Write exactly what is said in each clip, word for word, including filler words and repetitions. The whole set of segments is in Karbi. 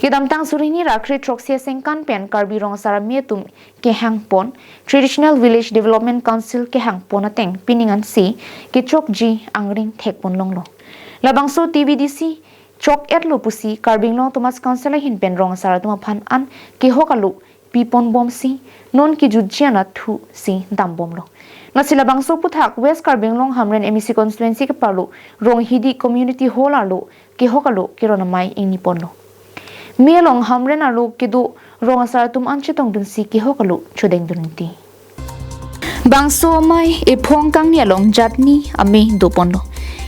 Kedamtang suri hini ra kre throksi asengkan pen Karbi Rong Asar Amei atum kehang pon, Traditional Village Development Council kehang pon ateng pining ansi kechokji angring thek pon longlo. Labangso T V D C chok-etlo pusi Karbi Anglong Autonomous Council ahin pen Rong Asar atum aphan an kehok alo pi pon bomsi non kejutji anat thusi dam bomlo. Lasi labangso aphuthak West Karbi Anglong Hamren M A C constituency keparlo Ronghidi Community Hall arlo kehok alo keron amei ingni ponlo. Mei along Hamren arlo kedo Rong Asar atum an chetongdunsi kehok alo chodengdun rinti. Bangso amei ephong kangni along jatni amei do ponlo.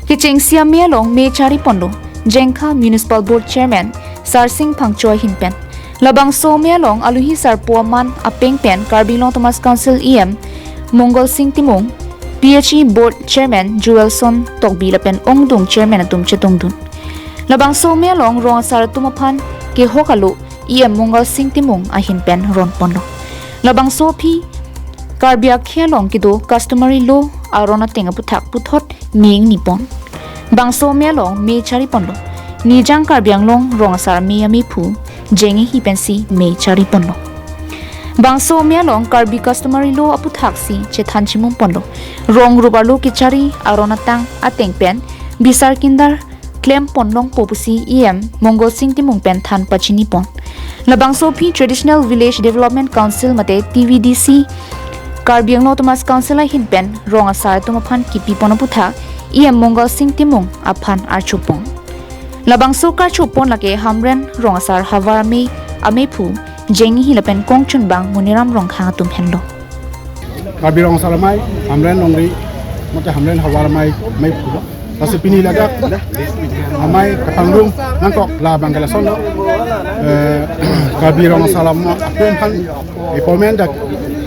Kechengsi amei along mei chari ponlo Jengkha Municipal Board Chairman Sarsing Phangcho ahin pen. Labangso amei along aluhi sarpo aman apeng pen Karbi Anglong Autonomous Council E M Mongal Sing Timung, P H E Board Chairman Joelson Tokbi lapen ongdung chairman atum chetongdun. Labangso amei along Rong Asar atum aphan kehok alo E M Mongal Sing Timung ahin pen ron ponlo. Labangso aphi Karbi akhei along kedo customary law aron ateng aphuthak puthot mei ingni pon. Bangso amei along mei chari ponlo Nijang Karbi Anglong Rong Asar Amei ameiphu Jenghi pensi mei chari ponlo. Bangso amei along Karbi customary law aphuthaksi chethan chimum ponlo. Rong rup arlo kechari aron atang ateng pen bisar kindar klem pon longpo pusi E M Mongal Sing Timung pen than pachini pon. Labangso aphi Traditional Village Development Council mate T V D C Karbi Anglong Autonomous Council ahin pen Rong Asar atum aphan kipi pon aphuthak E M Mongal Sing Timung aphan archo pon. Labangso karcho pon lake Hamren Rong Asar Havar Amei ameiphu Jenghi lapen kongchunbang Moniram Rongkhang atum henlo. Karbi Rong Asar Amei, Hamren longri, mate Hamren Havar Amei, ameiphu. Lasi pini ladak amei kapangrung nangkok labang ke lasonlo. Eh, Karbi Rong Asar Amei atum aphan appointment dak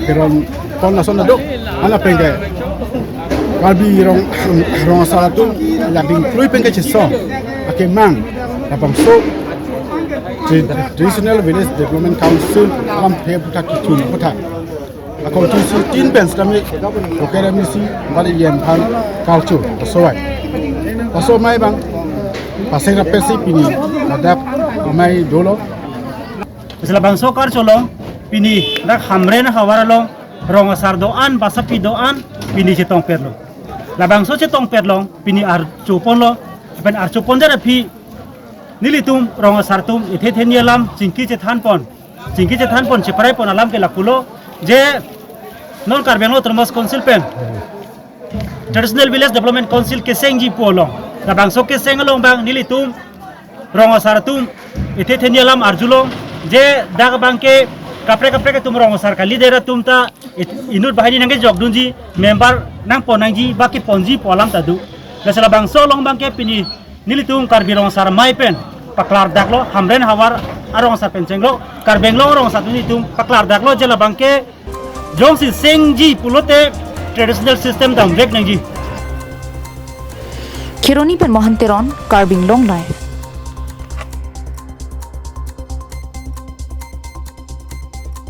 keron pon lason do. An apeng ke Karbi Rong, Rong Asar atum ladak ding klui pen kechesong akemang labangso Tra-, Traditional Village Development Council alam phe aphuthak kechun aphuthak. Akong tu si tin pen sitame, oke, kami si balik yen phan culture, pasawai. Pasawai bang, paseng rapet si pini, ladak amei dolo. Lasi labangso karcho along, pini dak Hamren Havar along, Rong Asar do-an, basapi do-an, pini chetong perlo. Labangso chetong perlo, pini archo ponlo, pen archo pon jara phi, nelitum Rong Asar atum, ithe theni alam, chingki chethan pon. Chingki chethan pon, cheparai pon alam ke lapulo, je non Karbi Anglong Autonomous Council pen Traditional Village Development Council kesengji pu along. Labangso keseng along bang nelitum Rong Asar atum ithe theni alam arjulong, je dak bang ke kaprek kaprek atum Rong Asar kali dera atum ta it-, inut bahai ni nangkejokdunji, member nangpon nangji, baki ponji pu alam ta do. Lasi labangso along bang ke pini nelitum Karbi Rong Asar Amei pen paklardaklo, Hamren Havar Arong Asar pen chenglo, Karbi Anglong Rong Asar atum nelitum paklardaklo, je labang ke jongsi sengji pulote traditional system damvek nangji. Kheroni pen Mohan Teron, Karbi Anglong Live.